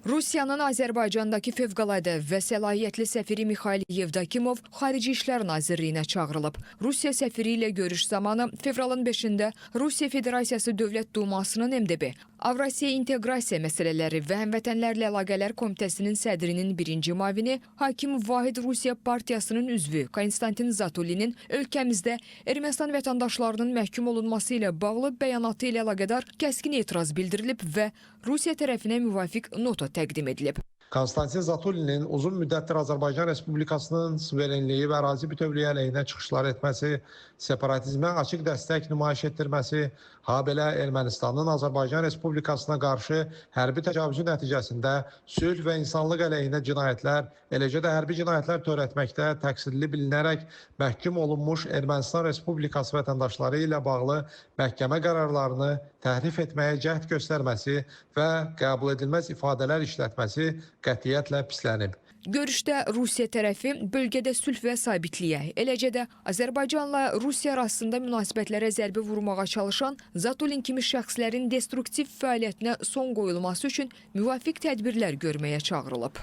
Rusiyanın Azərbaycandakı fövqəladə və səlahiyyətli səfiri Mixail Yevdokimov Xarici İşlər Nazirliyinə çağırılıb. Rusiya səfiri ilə görüş zamanı fevralın 5-də Rusiya Federasiyası Dövlət Dumasının MDB, Avrasiya İnteqrasiya məsələləri və həmvətənlərlə əlaqələr komitəsinin sədrinin birinci müavini, hakim Vahid Rusiya Partiyasının üzvü Konstantin Zatulinin ölkəmizdə Ermənistan vətəndaşlarının məhkum olunması ilə bağlı bəyanatı ilə əlaqədar kəskin etiraz bildirilib və Rusiya tərəfinə müvafiq nota təqdim edilib. Konstantin Zatulinin uzun müddətdir Azərbaycan Respublikasının suverenliyi və ərazi bütövlüyü əleyhinə çıxışlar etməsi, separatizmə açıq dəstək nümayiş etdirməsi, habelə Ermənistanın Azərbaycan Respublikasına qarşı hərbi təcavüzü nəticəsində sülh və insanlıq əleyhinə cinayətlər, eləcə də hərbi cinayətlər törətməkdə təqsirli bilinərək məhkum olunmuş Ermənistan Respublikası vətəndaşları ilə bağlı məhkəmə qərarlarını təhrif etməyə cəhd göstərməsi və qəbul edilməz ifadələr işlətməsi qətiyyətlə pislənib. Görüşdə Rusiya tərəfi bölgədə sülh və sabitliyə, eləcə də Azərbaycanla Rusiya arasında münasibətlərə zərbə vurmağa çalışan Zatulin kimi şəxslərin destruktiv fəaliyyətinə son qoyulması üçün müvafiq tədbirlər görməyə çağırılıb.